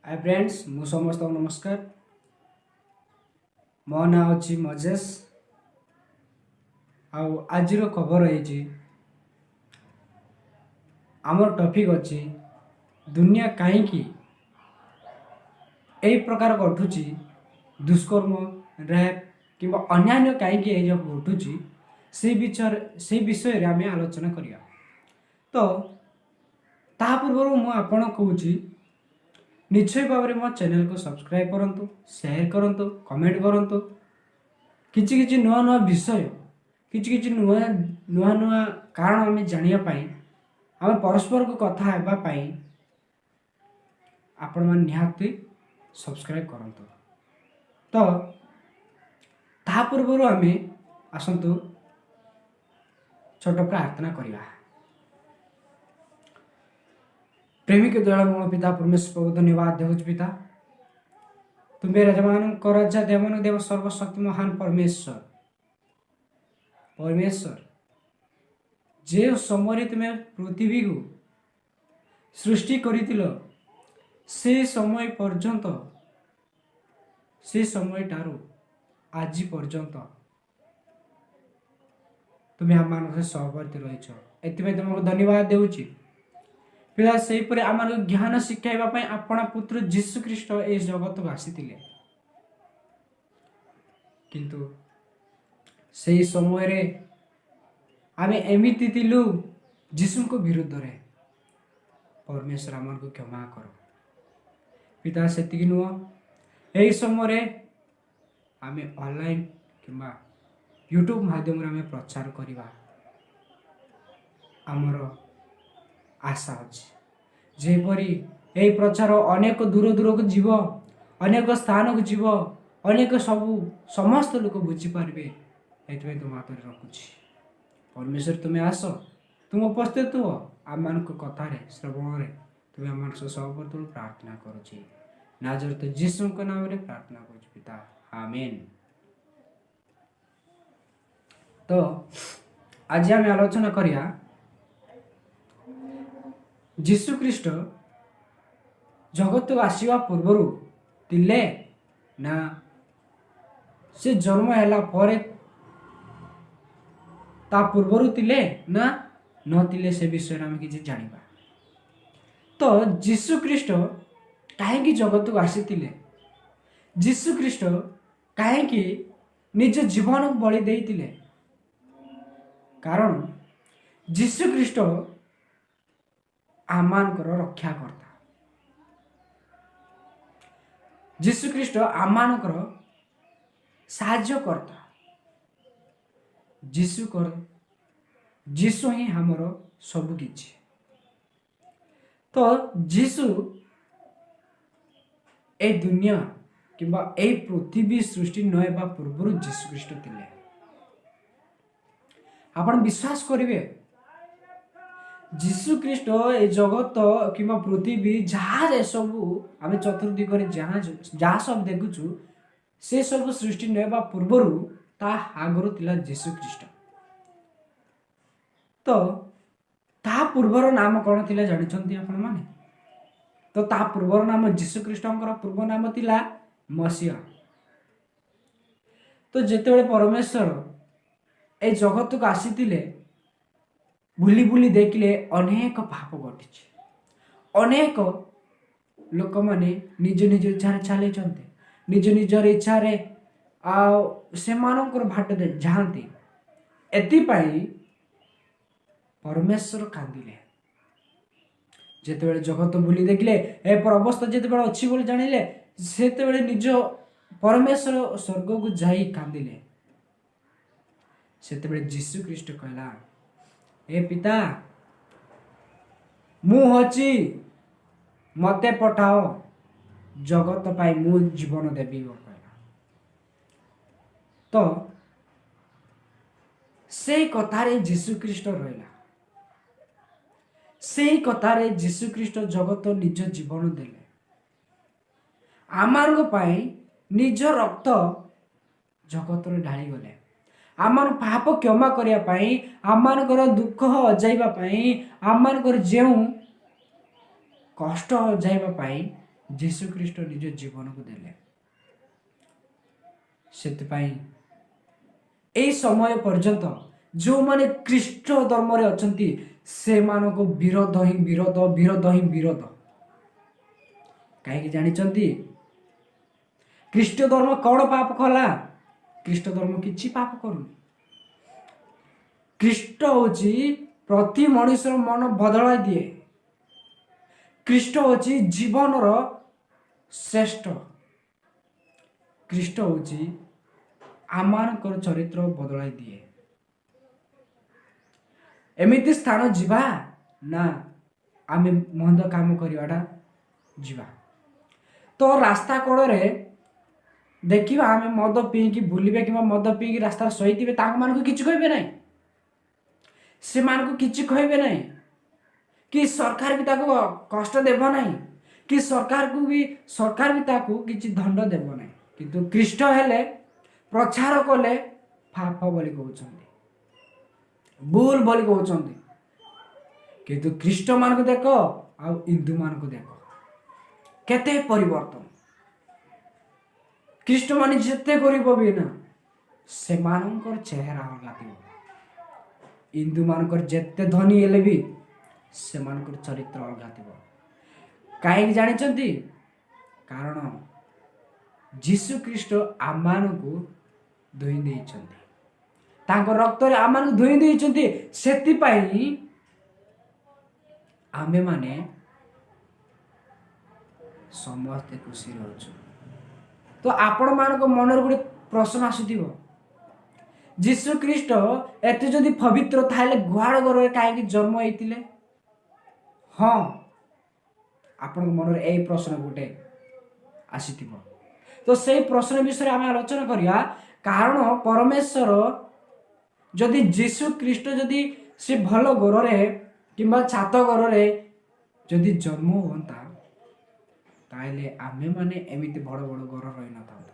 ହାଏ friends, ମୁଁ ସମସ୍ତଙ୍କୁ ନମସ୍କାର। ମୋ ନାଁ ଅଛି ମଜେଶ। ଆଉ ଆଜିର ଖବର ହେଇଛି, ଆମର ଟପିକ୍ ଅଛି ଦୁନିଆ କାହିଁକି ଏହି ପ୍ରକାର ଘଟୁଛି, ଦୁଷ୍କର୍ମ, ରେପ୍ କିମ୍ବା ଅନ୍ୟାନ୍ୟ କାହିଁକି ଏଇ ଯେଉଁ ଘଟୁଛି, ସେଇ ବିଷୟରେ ଆମେ ଆଲୋଚନା କରିବା। ତ ତାହା ପୂର୍ବରୁ ମୁଁ ଆପଣ କହୁଛି, ନିଶ୍ଚୟ ଭାବରେ ମୋ ଚ୍ୟାନେଲକୁ ସବସ୍କ୍ରାଇବ୍ କରନ୍ତୁ, ସେୟାର କରନ୍ତୁ, କମେଣ୍ଟ କରନ୍ତୁ। କିଛି କିଛି ନୂଆ ନୂଆ ବିଷୟ, କିଛି କିଛି ନୂଆ ନୂଆ ନୂଆ କାରଣ ଆମେ ଜାଣିବା ପାଇଁ, ଆମେ ପରସ୍ପରକୁ କଥା ହେବା ପାଇଁ ଆପଣମାନେ ନିହାତି ସବସ୍କ୍ରାଇବ୍ କରନ୍ତୁ। ତ ତାହା ପୂର୍ବରୁ ଆମେ ଆସନ୍ତୁ ଛୋଟ ପ୍ରାର୍ଥନା କରିବା। ପ୍ରେମିକ ଦୟାଳୁ ପିତା ପରମେଶ୍ୱର ପ୍ରଭୁ, ଧନ୍ୟବାଦ ଦେଉଛି ପିତା। ତୁମେ ରାଜାମାନଙ୍କ ରାଜା, ଦେବନ ଦେବ, ସର୍ବଶକ୍ତି ମହାନ ପରମେଶ୍ୱର। ପରମେଶ୍ୱର, ଯେଉଁ ସମୟରେ ତୁମେ ପୃଥିବୀକୁ ସୃଷ୍ଟି କରିଥିଲ, ସେ ସମୟ ପର୍ଯ୍ୟନ୍ତ, ସେ ସମୟଠାରୁ ଆଜି ପର୍ଯ୍ୟନ୍ତ ତୁମେ ଆମମାନଙ୍କ ସହବର୍ତ୍ତୀ ରହିଛ। ଏଥିପାଇଁ ତୁମକୁ ଧନ୍ୟବାଦ ଦେଉଛି ପିତା। ସେହିପରି ଆମମାନଙ୍କୁ ଜ୍ଞାନ ଶିଖାଇବା ପାଇଁ ଆପଣା ପୁତ୍ର ଯୀଶୁ ଖ୍ରୀଷ୍ଟ ଏହି ଜଗତକୁ ଆସିଥିଲେ। କିନ୍ତୁ ସେହି ସମୟରେ ଆମେ ଏମିତି ଥିଲୁ ଯୀଶୁଙ୍କ ବିରୁଦ୍ଧରେ। ପରମେଶ୍ୱର, ଆମମାନଙ୍କୁ କ୍ଷମା କର ପିତା। ସେତିକି ନୁହଁ, ଏହି ସମୟରେ ଆମେ ଅନଲାଇନ୍ କିମ୍ବା ୟୁଟ୍ୟୁବ୍ ମାଧ୍ୟମରେ ଆମେ ପ୍ରଚାର କରିବା ଆମର ଆଶା ଅଛି, ଯେପରି ଏହି ପ୍ରଚାର ଅନେକ ଦୂର ଦୂରକୁ ଯିବ, ଅନେକ ସ୍ଥାନକୁ ଯିବ, ଅନେକ ସବୁ ସମସ୍ତ ଲୋକ ବୁଝିପାରିବେ। ଏଥିପାଇଁ ତୁମ ହାତରେ ରଖୁଛି ପରମେଶ୍ୱର। ତୁମେ ଆସ, ତୁମ ଉପସ୍ଥିତ ହୁଅ ଆମମାନଙ୍କ କଥାରେ, ଶ୍ରବଣରେ। ତୁମେ ଆମମାନଙ୍କ ସହ ସହବର୍ତ୍ତୀ, ପ୍ରାର୍ଥନା କରୁଛି। ନାଜରତ ଯୀଶୁଙ୍କ ନାମରେ ପ୍ରାର୍ଥନା କରୁଛି ପିତା, ଆମେନ୍। ତ ଆଜି ଆମେ ଆଲୋଚନା କରିବା, ଯୀଶୁ ଖ୍ରୀଷ୍ଟ ଜଗତକୁ ଆସିବା ପୂର୍ବରୁ ଥିଲେ ନା ସେ ଜନ୍ମ ହେଲା ପରେ, ତା ପୂର୍ବରୁ ଥିଲେ ନା ନଥିଲେ, ସେ ବିଷୟରେ ଆମେ କିଛି ଜାଣିବା। ତ ଯୀଶୁ ଖ୍ରୀଷ୍ଟ କାହିଁକି ଜଗତକୁ ଆସିଥିଲେ? ଯୀଶୁ ଖ୍ରୀଷ୍ଟ କାହିଁକି ନିଜ ଜୀବନକୁ ବଳି ଦେଇଥିଲେ? କାରଣ ଯୀଶୁ ଖ୍ରୀଷ୍ଟ ଆମମାନଙ୍କର ରକ୍ଷାକର୍ତ୍ତା, ଯୀଶୁ ଖ୍ରୀଷ୍ଟ ଆମମାନଙ୍କର ସାହାଯ୍ୟକର୍ତ୍ତା, ଯୀଶୁ ହିଁ ଆମର ସବୁ କିଛି। ତ ଯୀଶୁ ଏ ଦୁନିଆ କିମ୍ବା ଏଇ ପୃଥିବୀ ସୃଷ୍ଟି ନ ହେବା ପୂର୍ବରୁ ଯୀଶୁ ଖ୍ରୀଷ୍ଟ ଥିଲେ। ଆପଣ ବିଶ୍ୱାସ କରିବେ, ଯୀଶୁ ଖ୍ରୀଷ୍ଟ ଏ ଜଗତ କିମ୍ବା ପୃଥିବୀ ଯାହା ଏସବୁ ଆମେ ଚତୁର୍ଦିଗରେ ଯାହା ଯାହା ସବୁ ଦେଖୁଛୁ, ସେ ସବୁ ସୃଷ୍ଟି ନ ହେବା ପୂର୍ବରୁ ତା ଆଗରୁ ଥିଲା ଯୀଶୁ ଖ୍ରୀଷ୍ଟ। ତ ତା ପୂର୍ବର ନାମ କ'ଣ ଥିଲା ଜାଣିଛନ୍ତି ଆପଣମାନେ? ତ ତା ପୂର୍ବର ନାମ, ଯୀଶୁ ଖ୍ରୀଷ୍ଟଙ୍କର ପୂର୍ବ ନାମ ଥିଲା ମସିହା। ତ ଯେତେବେଳେ ପରମେଶ୍ୱର ଏ ଜଗତକୁ ଆସିଥିଲେ, ବୁଲି ବୁଲି ଦେଖିଲେ ଅନେକ ପାପ ଘଟିଛି, ଅନେକ ଲୋକମାନେ ନିଜ ନିଜ ଇଚ୍ଛାରେ ଚାଲିଛନ୍ତି, ନିଜ ନିଜର ଇଚ୍ଛାରେ ଆଉ ସେମାନଙ୍କର ବାଟରେ ଯାଆନ୍ତି। ଏଥିପାଇଁ ପରମେଶ୍ୱର କାନ୍ଦିଲେ। ଯେତେବେଳେ ଜଗତ ବୁଲି ଦେଖିଲେ, ଏପର ଅବସ୍ଥା ଯେତେବେଳେ ଅଛି ବୋଲି ଜାଣିଲେ, ସେତେବେଳେ ନିଜ ପରମେଶ୍ୱର ସ୍ୱର୍ଗକୁ ଯାଇ କାନ୍ଦିଲେ। ସେତେବେଳେ ଯୀଶୁ ଖ୍ରୀଷ୍ଟ କହିଲା, ଏ ପିତା, ମୁଁ ଅଛି, ମତେ ପଠାଅ, ଜଗତ ପାଇଁ ମୁଁ ଜୀବନ ଦେବି କହିଲା। ତ ସେଇ କଥାରେ ଯୀଶୁ ଖ୍ରୀଷ୍ଟ ରହିଲା। ସେଇ କଥାରେ ଯୀଶୁ ଖ୍ରୀଷ୍ଟ ଜଗତ ନିଜ ଜୀବନ ଦେଲେ ଆମମାନଙ୍କ ପାଇଁ, ନିଜ ରକ୍ତ ଜଗତରେ ଢାଳିଗଲେ ଆମମାନଙ୍କ ପାପ କ୍ଷମା କରିବା ପାଇଁ, ଆମମାନଙ୍କର ଦୁଃଖ ଅଜାଇବା ପାଇଁ, ଆମମାନଙ୍କର ଯେଉଁ କଷ୍ଟ ଅଜାଇବା ପାଇଁ। ଯୀଶୁ ଖ୍ରୀଷ୍ଟ ନିଜ ଜୀବନକୁ ଦେଲେ। ସେଥିପାଇଁ ଏଇ ସମୟ ପର୍ଯ୍ୟନ୍ତ ଯେଉଁମାନେ ଖ୍ରୀଷ୍ଟ ଧର୍ମରେ ଅଛନ୍ତି, ସେମାନଙ୍କୁ ବିରୋଧ ହିଁ ବିରୋଧ, ବିରୋଧ ହିଁ ବିରୋଧ। କାହିଁକି ଜାଣିଛନ୍ତି? ଖ୍ରୀଷ୍ଟ ଧର୍ମ କ'ଣ ପାପ କଲା? ଖ୍ରୀଷ୍ଟ ଧର୍ମ କିଛି ପାପ କରୁନି। ଖ୍ରୀଷ୍ଟ ହେଉଛି ପ୍ରତି ମଣିଷର ମନ ବଦଳାଇ ଦିଏ। ଖ୍ରୀଷ୍ଟ ହେଉଛି ଜୀବନର ଶ୍ରେଷ୍ଠ। ଖ୍ରୀଷ୍ଟ ହେଉଛି ଆମମାନଙ୍କର ଚରିତ୍ର ବଦଳାଇ ଦିଏ। ଏମିତି ସ୍ଥାନ ଯିବା ନା ଆମେ ମନ୍ଦ କାମ କରିବାଟା ଯିବା ତ ରାସ୍ତା କଡ଼ରେ ଦେଖିବା, ଆମେ ମଦ ପିଇକି ବୁଲିବେ କିମ୍ବା ମଦ ପିଇକି ରାସ୍ତାରେ ଶୋଇଥିବେ, ତାଙ୍କମାନଙ୍କୁ କିଛି କହିବେ ନାହିଁ। ସେମାନଙ୍କୁ କିଛି କହିବେ ନାହିଁ କି ସରକାର ବି ତାକୁ କଷ୍ଟ ଦେବ ନାହିଁ କି ସରକାର ବି ତାକୁ କିଛି ଦଣ୍ଡ ଦେବ ନାହିଁ। କିନ୍ତୁ ଖ୍ରୀଷ୍ଟ ହେଲେ ପ୍ରଚାର କଲେ ପାପ ବୋଲି କହୁଛନ୍ତି, ଭୁଲ ବୋଲି କହୁଛନ୍ତି। କିନ୍ତୁ ଖ୍ରୀଷ୍ଟମାନଙ୍କୁ ଦେଖ ଆଉ ହିନ୍ଦୁମାନଙ୍କୁ ଦେଖ, କେତେ ପରିବର୍ତ୍ତନ। ଖ୍ରୀଷ୍ଟମାନେ ଯେତେ ଗରିବ ବି ନା, ସେମାନଙ୍କର ଚେହେରା ଅଲଗା ଥିବ। ହିନ୍ଦୁମାନଙ୍କର ଯେତେ ଧନୀ ହେଲେ ବି ସେମାନଙ୍କର ଚରିତ୍ର ଅଲଗା ଥିବ। କାହିଁକି ଜାଣିଛନ୍ତି? କାରଣ ଯୀଶୁ ଖ୍ରୀଷ୍ଟ ଆମମାନଙ୍କୁ ଧୋଇ ଦେଇଛନ୍ତି, ତାଙ୍କ ରକ୍ତରେ ଆମମାନଙ୍କୁ ଧୋଇ ଦେଇଛନ୍ତି। ସେଥିପାଇଁ ଆମେମାନେ ସମସ୍ତେ ଖୁସି ରହୁଛୁ। ତ ଆପଣମାନଙ୍କ ମନରେ ଗୋଟେ ପ୍ରଶ୍ନ ଆସୁଥିବ, ଯୀଶୁ ଖ୍ରୀଷ୍ଟ ଏତେ ଯଦି ପବିତ୍ର ତାହେଲେ ଗୁହାଳ ଘରରେ କାହିଁକି ଜନ୍ମ ହେଇଥିଲେ? ହଁ, ଆପଣଙ୍କ ମନରେ ଏଇ ପ୍ରଶ୍ନ ଗୋଟେ ଆସିଥିବ। ତ ସେଇ ପ୍ରଶ୍ନ ବିଷୟରେ ଆମେ ଆଲୋଚନା କରିବା। କାରଣ ପରମେଶ୍ୱର ଯଦି ଯୀଶୁ ଖ୍ରୀଷ୍ଟ ଯଦି ସେ ଭଲ ଘରରେ କିମ୍ବା ଛାତ ଘରରେ ଯଦି ଜନ୍ମ ହୁଅନ୍ତା, ତାହେଲେ ଆମେମାନେ ଏମିତି ବଡ଼ ବଡ଼ ଘର ରହିନଥାନ୍ତା।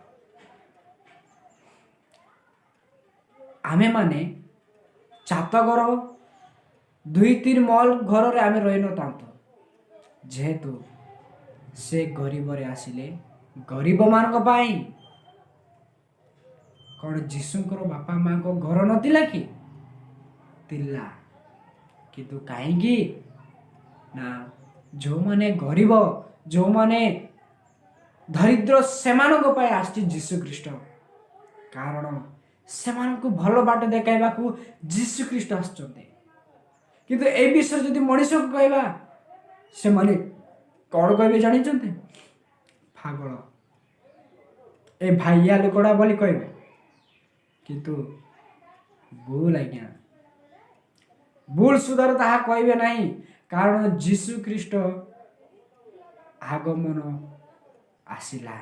ଆମେମାନେ ଛାତ ଘର, 2-3 ମହଲ ଘରରେ ଆମେ ରହିନଥାନ୍ତୁ। ଯେହେତୁ ସେ ଗରିବରେ ଆସିଲେ ଗରିବମାନଙ୍କ ପାଇଁ। କ'ଣ ଯୀଶୁଙ୍କର ବାପା ମାଙ୍କ ଘର ନଥିଲା କି? ଥିଲା। କିନ୍ତୁ କାହିଁକି ନା ଯେଉଁମାନେ ଗରିବ, ଯେଉଁମାନେ ଦରିଦ୍ର, ସେମାନଙ୍କ ପାଇଁ ଆସିଛି ଯୀଶୁ ଖ୍ରୀଷ୍ଟ। କାରଣ ସେମାନଙ୍କୁ ଭଲ ବାଟ ଦେଖାଇବାକୁ ଯୀଶୁ ଖ୍ରୀଷ୍ଟ ଆସିଛନ୍ତି। କିନ୍ତୁ ଏ ବିଷୟରେ ଯଦି ମଣିଷକୁ କହିବା, ସେମାନେ କ'ଣ କହିବେ ଜାଣିଛନ୍ତି? ପାଗଳ, ଏ ଭାଇଆ ଲୋକଟା ବୋଲି କହିବେ। କିନ୍ତୁ ଭୁଲ ଆଜ୍ଞା, ଭୁଲ ସୁଧାର ତାହା କହିବେ ନାହିଁ। କାରଣ ଯୀଶୁ ଖ୍ରୀଷ୍ଟ ଆଗମନ ଆସିଲା,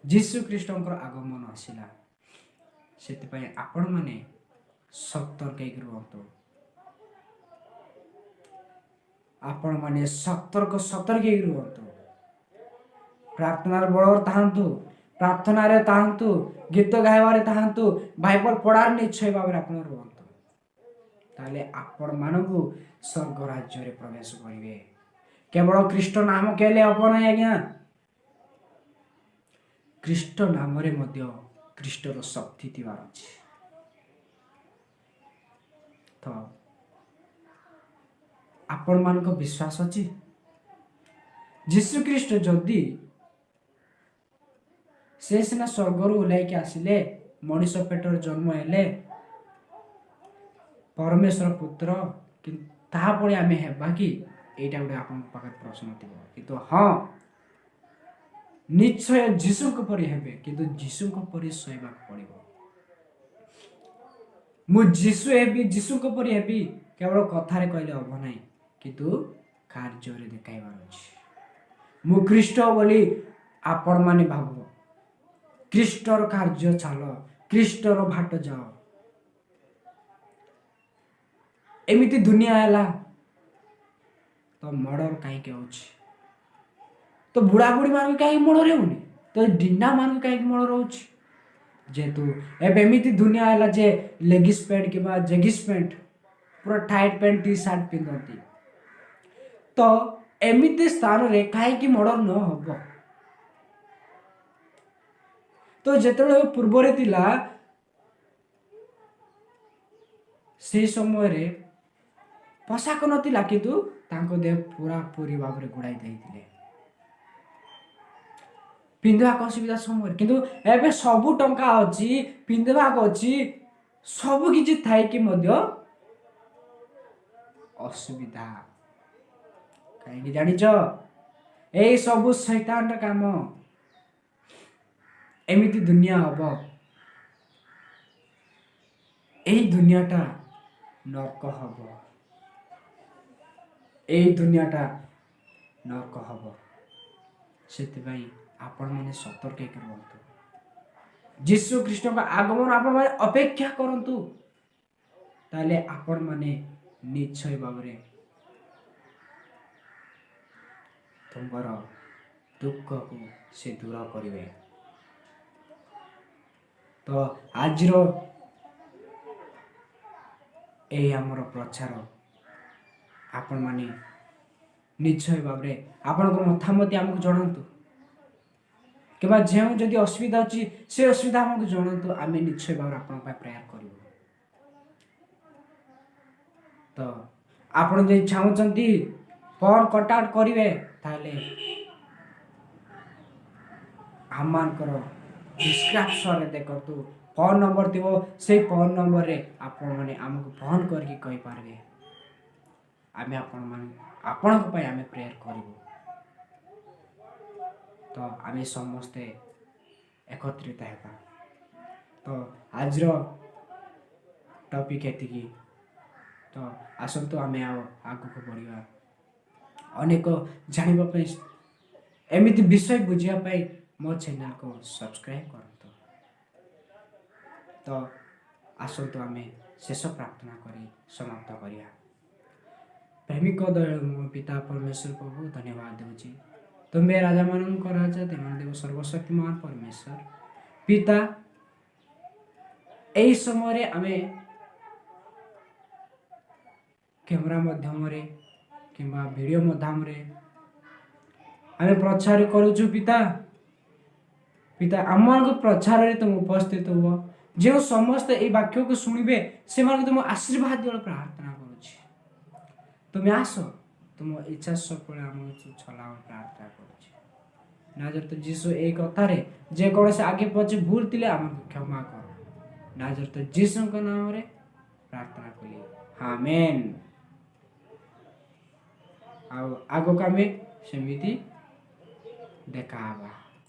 ଯୀଶୁ ଖ୍ରୀଷ୍ଟଙ୍କର ଆଗମନ ଆସିଲା। ସେଥିପାଇଁ ଆପଣମାନେ ସତର୍କ ହେଇକି ରୁହନ୍ତୁ। ଆପଣମାନେ ସତର୍କ ସତର୍କ ହେଇକି ରୁହନ୍ତୁ। ପ୍ରାର୍ଥନାରେ ବଳରେ ଥାଆନ୍ତୁ, ପ୍ରାର୍ଥନାରେ ଥାଆନ୍ତୁ, ଗୀତ ଗାଇବାରେ ଥାଆନ୍ତୁ, ବାଇବଲ ପଢ଼ାରେ ନିଶ୍ଚୟ ଭାବରେ ଆପଣ ରୁହନ୍ତୁ। ତାହେଲେ ଆପଣମାନଙ୍କୁ ସ୍ୱର୍ଗ ରାଜ୍ୟରେ ପ୍ରବେଶ କରିବେ। କେବଳ ଖ୍ରୀଷ୍ଟ ନାମ କହିଲେ ହେବ ନାହିଁ ଆଜ୍ଞା। ଖ୍ରୀଷ୍ଟ ନାମରେ ମଧ୍ୟ ଖ୍ରୀଷ୍ଟର ଶକ୍ତି ଥିବାର ଅଛି। ତ ଆପଣମାନଙ୍କ ବିଶ୍ୱାସ ଅଛି, ଯୀଶୁ ଖ୍ରୀଷ୍ଟ ଯଦି ସେ ସିନା ସ୍ୱର୍ଗରୁ ଓହ୍ଲାଇକି ଆସିଲେ, ମଣିଷ ପେଟରେ ଜନ୍ମ ହେଲେ, ପରମେଶ୍ୱର ପୁତ୍ର, କିନ୍ତୁ ତାହା ଭଳି ଆମେ ହେବା କି? ଏଇଟା ଗୋଟେ ଆପଣଙ୍କ ପାଖରେ ପ୍ରଶ୍ନ ଥିବ। କିନ୍ତୁ ହଁ, ନିଶ୍ଚୟ ଯୀଶୁଙ୍କ ପରି ହେବେ, କିନ୍ତୁ ଯୀଶୁଙ୍କ ପରି ସହିବାକୁ ପଡ଼ିବ। ମୁଁ ଯୀଶୁ ହେବି, ଯୀଶୁଙ୍କ ପରି ହେବି, କେବଳ କଥାରେ କହିଲେ ହବ ନାହିଁ, କିନ୍ତୁ କାର୍ଯ୍ୟରେ ଦେଖାଇବାର ଅଛି। ମୁଁ ଖ୍ରୀଷ୍ଟ ବୋଲି ଆପଣମାନେ ଭାବ, ଖ୍ରୀଷ୍ଟର କାର୍ଯ୍ୟ ଚାଲ, ଖ୍ରୀଷ୍ଟର ବାଟ ଯାଅ। ଏମିତି ଦୁନିଆ ହେଲା ତ ମର୍ଡର କାହିଁକି ହେଉଛି? ତ ବୁଢ଼ା ବୁଢ଼ୀ ମାନଙ୍କୁ କାହିଁକି ମର୍ଡର ହେଉନି? ତ ଡିଣ୍ଡା ମାନଙ୍କୁ କାହିଁକି ମର୍ଡର ହେଉଛି? ଯେହେତୁ ଏବେ ଏମିତି ଦୁନିଆ ହେଲା ଯେ ଲେଗିସ୍ ପ୍ୟାଣ୍ଟ କିମ୍ବା ଜେଗିସ୍ ପ୍ୟାଣ୍ଟ, ପୁରା ଟାଇଟ୍ ପ୍ୟାଣ୍ଟ ଟି ସାର୍ଟ ପିନ୍ଧନ୍ତି, ତ ଏମିତି ସ୍ଥାନରେ କାହିଁକି ମର୍ଡର ନ ହବ? ତ ଯେତେବେଳେ ପୂର୍ବରେ ଥିଲା, ସେ ସମୟରେ ପୋଷାକ ନଥିଲା, କିନ୍ତୁ ତାଙ୍କ ଦେହ ପୁରାପୁରି ଭାବରେ ଗୁଡ଼ାଇ ଦେଇଥିଲେ ପିନ୍ଧିବାକୁ ଅସୁବିଧା ସମୟରେ। କିନ୍ତୁ ଏବେ ସବୁ ଟଙ୍କା ଅଛି, ପିନ୍ଧିବାକୁ ଅଛି, ସବୁ କିଛି ଥାଇକି ମଧ୍ୟ ଅସୁବିଧା କାହିଁକି ଜାଣିଛ? ଏଇ ସବୁ ଶୈତାନର କାମ। ଏମିତି ଦୁନିଆ ହବ, ଏଇ ଦୁନିଆଟା ନର୍କ ହବ, ଏଇ ଦୁନିଆଟା ନର୍କ ହବ। ସେଥିପାଇଁ ଆପଣମାନେ ସତର୍କ ହେଇକି ରୁହନ୍ତୁ। ଯୀଶୁ ଖ୍ରୀଷ୍ଟଙ୍କ ଆଗମନ ଆପଣମାନେ ଅପେକ୍ଷା କରନ୍ତୁ, ତାହେଲେ ଆପଣମାନେ ନିଶ୍ଚୟ ଭାବରେ ତୁମର ଦୁଃଖକୁ ସେ ଦୂର କରିବେ। ତ ଆଜିର ଏଇ ଆମର ପ୍ରଚାର, ଆପଣମାନେ ନିଶ୍ଚୟ ଭାବରେ ଆପଣଙ୍କ ମତାମତ ଆମକୁ ଜଣାନ୍ତୁ, କିମ୍ବା ଯେଉଁ ଯଦି ଅସୁବିଧା ଅଛି ସେ ଅସୁବିଧା ଆମକୁ ଜଣାନ୍ତୁ, ଆମେ ନିଶ୍ଚୟ ଭାବରେ ଆପଣଙ୍କ ପାଇଁ ପ୍ରେୟାର କରିବୁ। ତ ଆପଣ ଯଦି ଚାହୁଁଛନ୍ତି ଫୋନ୍ କଣ୍ଟାକ୍ଟ କରିବେ, ତାହେଲେ ଆମମାନଙ୍କର ଡିସ୍କ୍ରିପ୍ସନରେ ଦେଖନ୍ତୁ ଫୋନ୍ ନମ୍ବର ଥିବ, ସେଇ ଫୋନ୍ ନମ୍ବରରେ ଆପଣମାନେ ଆମକୁ ଫୋନ୍ କରିକି କହିପାରିବେ। ଆମେ ଆପଣମାନେ ଆପଣଙ୍କ ପାଇଁ ଆମେ ପ୍ରେୟାର କରିବୁ। ତ ଆମେ ସମସ୍ତେ ଏକତ୍ରିତ ହେବା। ତ ଆଜିର ଟପିକ୍ ଏତିକି। ତ ଆସନ୍ତୁ ଆମେ ଆଉ ଆଗକୁ ବଢ଼ିବା। ଅନେକ ଜାଣିବା ପାଇଁ, ଏମିତି ବିଷୟ ବୁଝିବା ପାଇଁ ମୋ ଚ୍ୟାନେଲକୁ ସବସ୍କ୍ରାଇବ୍ କରନ୍ତୁ। ତ ଆସନ୍ତୁ ଆମେ ଶେଷ ପ୍ରାର୍ଥନା କରି ସମାପ୍ତ କରିବା। ପ୍ରେମିକ ଦୟାଳୁ ମୋ ପିତା ପରମେଶ୍ୱର ପ୍ରଭୁ, ଧନ୍ୟବାଦ ଦେଉଛି। ତୁମେ ରାଜାମାନଙ୍କ ରାଜା, ଦେବ ସର୍ବଶକ୍ତିମାନ ପରମେଶ୍ୱର ପିତା। ଏହି ସମୟରେ ଆମେ କ୍ୟାମେରା ମାଧ୍ୟମରେ କିମ୍ବା ଭିଡ଼ିଓ ମାଧ୍ୟମରେ ଆମେ ପ୍ରଚାର କରୁଛୁ ପିତା। ପିତା, ଆମମାନଙ୍କ ପ୍ରଚାରରେ ତୁମ ଉପସ୍ଥିତ ହୁଅ। ଯେଉଁ ସମସ୍ତେ ଏଇ ବାକ୍ୟକୁ ଶୁଣିବେ, ସେମାନଙ୍କୁ ତୁମ ଆଶୀର୍ବାଦ ଦିଅ ପ୍ରାର୍ଥନା କରୁଛି। ତୁମେ ଆସ, ତୁମ ଇଚ୍ଛା ସଫଳ ଆମକୁ ଚଲାଅ ପ୍ରାର୍ଥନା କରୁଛି। ନାଜରତ ଯୀଶୁ, ଏଇ କଥାରେ ଯେକୌଣସି ଆଗେ ପଛେ ଭୁଲ ଥିଲେ ଆମକୁ କ୍ଷମା କର। ନାଜରତ ଯୀଶୁଙ୍କ ନାମରେ ପ୍ରାର୍ଥନା କଲି, ଆମେନ୍। ଆଉ ଆଗକୁ ଆମେ ସେମିତି ଦେଖା ହେବା।